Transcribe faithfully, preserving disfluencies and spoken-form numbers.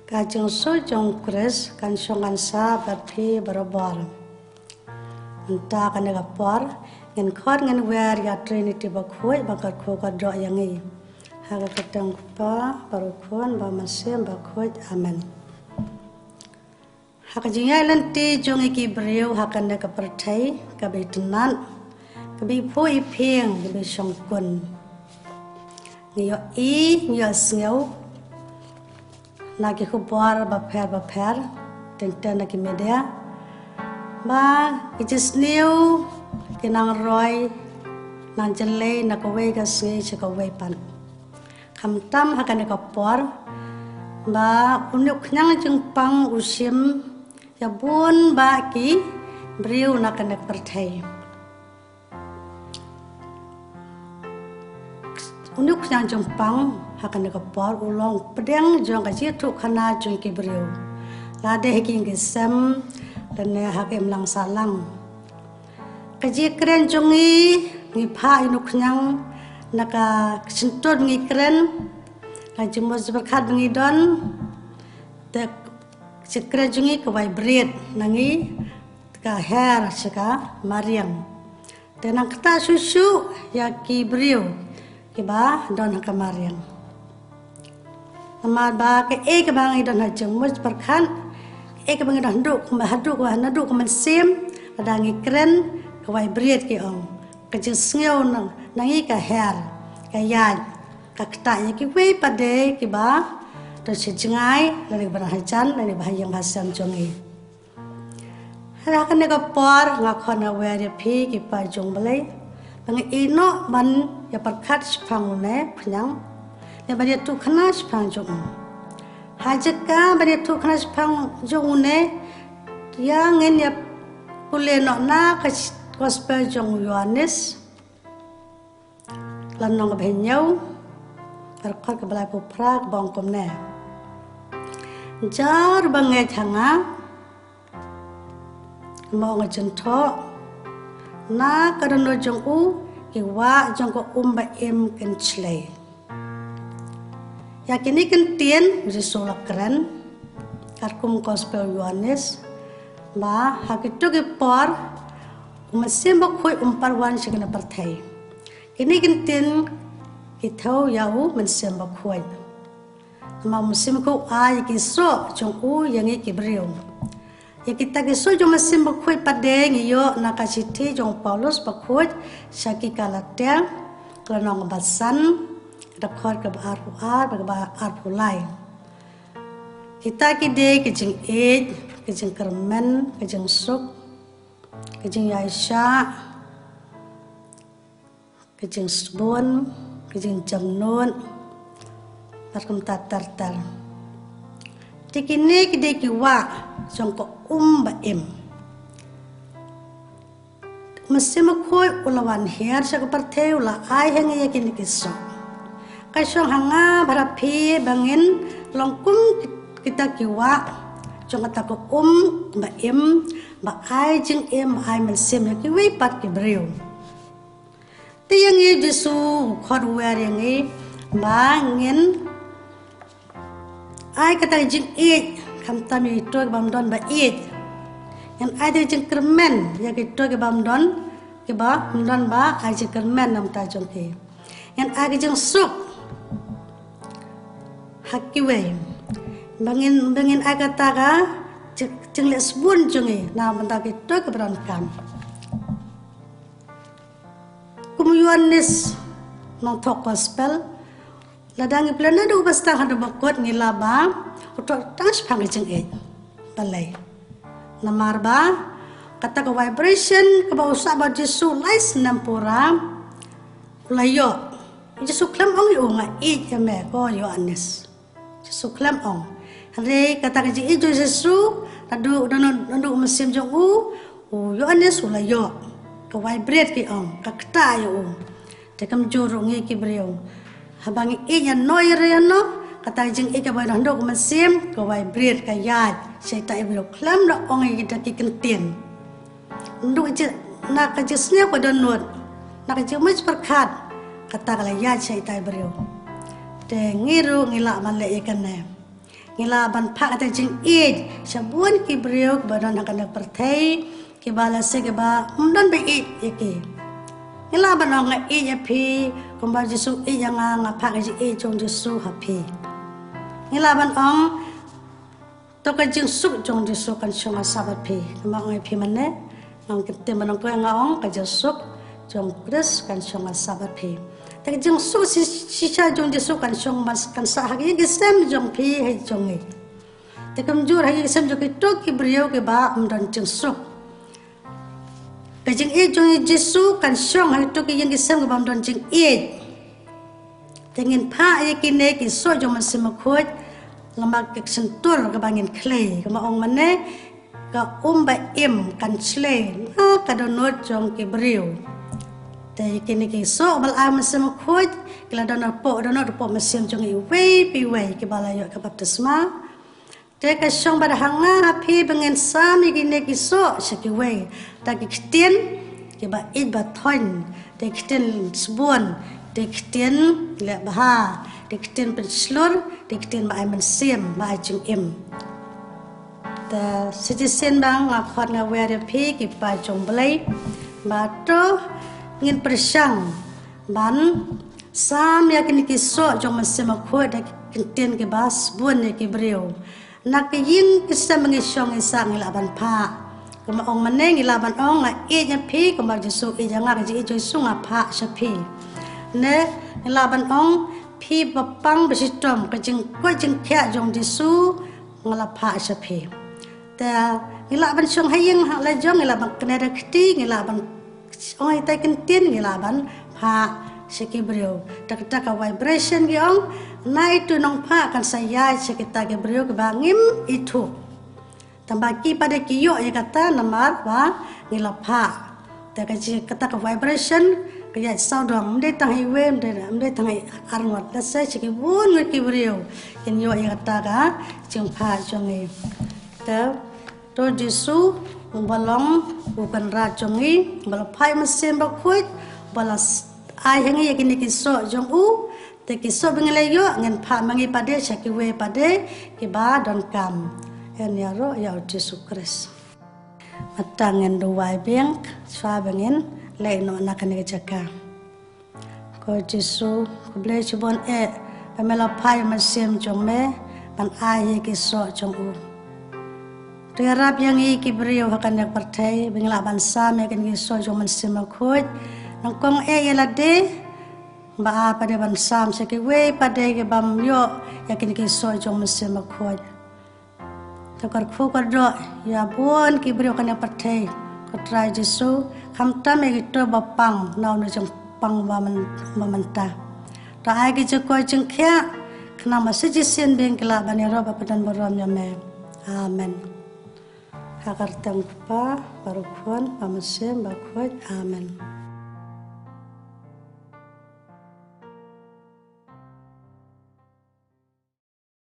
Ka jingsuk jong u Khrist kan shong kan sah bad phi barabor. Mynta kane ka por, ngin khot ngin wer ïa Trinity bakhuid, ba kyrkhu kyrdoh ïa ngi. Ha ka kyrteng u Kpa, bad u Khun, bad u Mynsiem Bakhuid. Amen. Ha ka jingïaid lynti jong ngi ki briew ha kane ka pyrthei, kaba itynnad, kaba iphuh iphieng, kaba ishongkun, ngi ïohi, ngi ïohsngew na ki khubor bapher bapher, teng teng na ki media, ba ki jingsniew ki nang roi, nang jlei na kawei ka sngi sha kawei pat. Khamtam ha kane ka por, ba une u khñiang jingpang u shim ïa bun bah ki briew na kane ka pyrthei. Une u khñiang jingpang ha kane ka por u long pdeng jong ka jingïathuhkhana jong ki briew, lada ha ki ïing ki sem lane ha ka imlang sahlang. Ka jingkren jong ngi, ngi phah ïa une u khñiang na ka shyntur ba ngi kren, ka jingmut jingpyrkhat ba ngi don. Te ka jingkren jong ngi ka vibrate na ngi, ka her sha ka mariang. Te nang ktah shuh shuh ïa ki briew kiba don ha ka mariang. Namar ba kaei kaba ngi don ha jingmut jingpyrkhat, kaei kaba ngi don haduh, haduh, haduh ka mynsiem, lada ngi kren, ka vibrate, ki ong. Ka jingsngew na, na ngi ka her, ka ïaid, ka ktah ïa kiwei pat de kiba don sha jngai, lane kiba don hajan, lane ba ha ïing ba ha sem jong ngi. Ha kane ka por nga khot nga wer ïa phi ki paid jong U Blei, ba ngin ïehnoh ban ïa pyrkhat shaphang une u khñiang, ne ban ïathuhkhana shaphang jong u. Ha jaka ban ïathuhkhana shaphang jong une, ïa ngin ïa pule noh na ka gospel jong u Ïoannis, lynnong kaba hynñiew, ka dkhot kaba laiphew phra, kaba ong kumne: Jar ba ngeit ha nga, mo nga jynthoh, na ka dohnud jong u ki wah jong ka um ba im kin shlei. Ïa kine ki ktien u Jisu u la kren, katkum gospel u Ïoannis, ba ha kito ki por u Mynsiem Bakhuid um pat wan sha kane ka pyrthei. Kine ki ktien ki thew ïa u Mynsiem Bakhuid. Namar u Mynsiem Bakhuid u ai ïa ki soh jong u ïa ngi ki briew. Ïa kita ki soh jong u Mynsiem Bakhuid pat de ngi ïoh na ka shithi jong u Paulus bakhuid sha ki Galatia, ka lynnong kaba san, ka dkhot kaba arphew ar bad kaba arphew lai. Kita ki dei ka jingïeit, ka jingkyrmen, ka jingsuk, ka jingïaishah, ka jingsbun, ka jingjemnud, bad kumta ter ter. Te kine ki dei ki wah jong ka um ba im. U Mynsiem Bakhuid u la wan hiar sha ka pyrthei, u la ai ha ngi ïa kine ki soh. Ka shong ha nga bad ha phi ba ngin long kum ki-, kita ki wah jong kata ka um ba im, ba ai jingim, ba ai mynsiem ïa kiwei pat ki briew. Te ïa ngi u Jisu u khot u wer ïa ngi ba ngin ai kata ka jingïeit, khamtam ïa kito kiba ym don ba ïeit. Ngin ai kata ka jingkyrmen ïa kito kiba ym don, kiba ym don ba ai jingkyrmen na ka bynta jong ki. Ngin ai ka jingsuk ha kiwei. Ba ngin, ba ngin ai kata ka jing-, jingleh sbun jong ngi na ka bynta kito kiba donkam. Kum u Ïoannis nongthoh gospel, lada ngi pule naduh ba sdang haduh ba kut ngi lah ba u thoh tang shaphang ka jingïeit. Balei? Namar ba kata ka vibration kaba u sah bad u Jisu lai snem pura u la ïoh. U Jisu khlem ong ïa u, nga ïeit ïa me ko Ïoannis. Jisu khlem ong. Hynrei kata ka jingïeit jong u Jisu, naduh, naduh, naduh u mynsiem jong u, u Ïoannis u la ïoh. Ka vibrate, ki ong, ka ktah ïa u. Te kumjuh ruh ngi ki briew, haba ngi ïeit ïano ïa ri ïano, kata ka jingïeit kaba naduh u mynsiem ka vibrate, ka ïaid sha ita i briew, khlem da ong ïa kita ki ktien. Naduh ji-, na ka jingsngew ka dohnud, na ka jingmut jingpyrkhat, kata ka la ïaid sha ita i briew. Te ngi ruh ngi lah ban leh ïa kane. Ngi lah ban phah kata ka jingïeit sha bun ki briew kiba don ha kane ka pyrthei, kiba lehse kiba ym don ba ïeit ïa ki. Ngi lah ban ong nga ïeit ïa phi, kumba Jisu ïeit ïa nga, nga phah ka jingïeit jong Jisu ha phi. Ngi lah ban ong, to ka jingsuk jong Jisu kan shong ha sap bad phi. Kumba ong ïa phi mynne, nga ong, kynthei mynne, nga ong ka jingsuk jong Khrist kan shong ha sap bad phi. Te ka jingsuk shi-, shisha jong Jisu kan shong, kan sah ha ka ïing ka sem jong phi, ha jong ngi. Te kumjuh ha ka ïing ka sem jong kito ki briew kiba ym don jingsuk. Ka jingïeit jong Jisu kan shong ha kito ki ïing ki sem kiba ym don jingïeit. Te ngin phah ïa kine ki soh jong u Mynsiem Bakhuid lyngba ka shyntur kaba ngin khlei. Kumba ong mynne, ka um ba im kan shlei na ka dohnud jong ki briew. Te ïa kine ki soh ba la ai u Mynsiem Bakhuid ki la don hapoh, dohnud hapoh mynsiem jong ngi iwei pa iwei kiba la ïoh ka baptisma. Te ka shong bad ha nga ha phi ba ngin sam ïa kine ki soh sha kiwei da ki ktien kiba ïeit ba thoiñ, da ki ktien sbun, da ki ktien leh bha, da ki ktien pynshlur, da ki ktien ba ai mynsiem, ba ai jingim. Te sa shisien ba nga khot nga wer ïa phi ki paid jong U Blei ba to ngin pyrshang ban sam ïa kine ki soh jong u Mynsiem Bakhuid da ki ktien kiba sbun ïa ki briew. Na ka ïing ka sem ba ngi shong ngi sah ngi lah ban phah. Kumba ong mynne ngi lah ban ong nga ïeit ïa phi, kumba Jisu ïeit ïa nga, ka jingïeit jong Jisu nga phah sha phi. Ne ngi lah ban ong phi ba pang ba shitom, ka jingkoit jingkhiah jong Jisu nga la phah sha phi. Te ngi lah ban shong ha ïing ha la jong, ngi lah ban kane da kti, ngi lah ban ong ïa kita ki ktien, ngi lah ban phah sha ki briew. Te kata ka vibration ki ong, na itu nongphah kan sa ïaid sha kita ki briew kiba ngim ithuh. Tangba ki pat de ki ïoh ïa kata namar ba ngi la phah. Te ka jing kata ka vibration ka ïaid sawdong, ym dei tang ha iwei, ym dei, ym dei tang ha arngut, lehse sha ki bun ngut ki briew kin ïoh ïa kata ka jingphah jong ngi. Te to Jisu uba long u Kynrad jong ngi, uba la phah ïa u Mynsiem Bakhuid, uba la s-, ai ha ngi ïa kine ki soh jong u, te ki soh ba ngi la ïoh ngin phah ma ngi pat de sha kiwei pat de kiba donkam. Yn ïaroh ïa u Jisu Khrist. Mynta ngin duwai biang shuwa ba ngin leit noh na kane ka jaka. Ko Jisu, khublei shibun eh ba me la phah ïa u Mynsiem jong me ban ai ïa ki soh jong u. To ïarap ïa ngi ki briew ha kane ka pyrthei ba ngin lah ban sam ïa kine ki soh jong u Mynsiem Bakhuid. Nyngkong eh ïa lade, ba ai pat de ban sam sha kiwei pat de ki bym ïoh ïa kine ki soh jong u Mynsiem Bakhuid. To kyrkhu kyrdoh ïa bun ki briew kane ka pyrthei, ko Trai Jisu, khamtam ïa kito ba pang na une u jingpang ba myn-, ba mynta. To ai ki jingkoit jingkhiah khnang ba sa shisien biang ki lah ban ïaroh bad pynban burom ïa me. Amen. Ha ka kyrteng u Kpa bad u Khun bad u Mynsiem Bakhuid. Amen.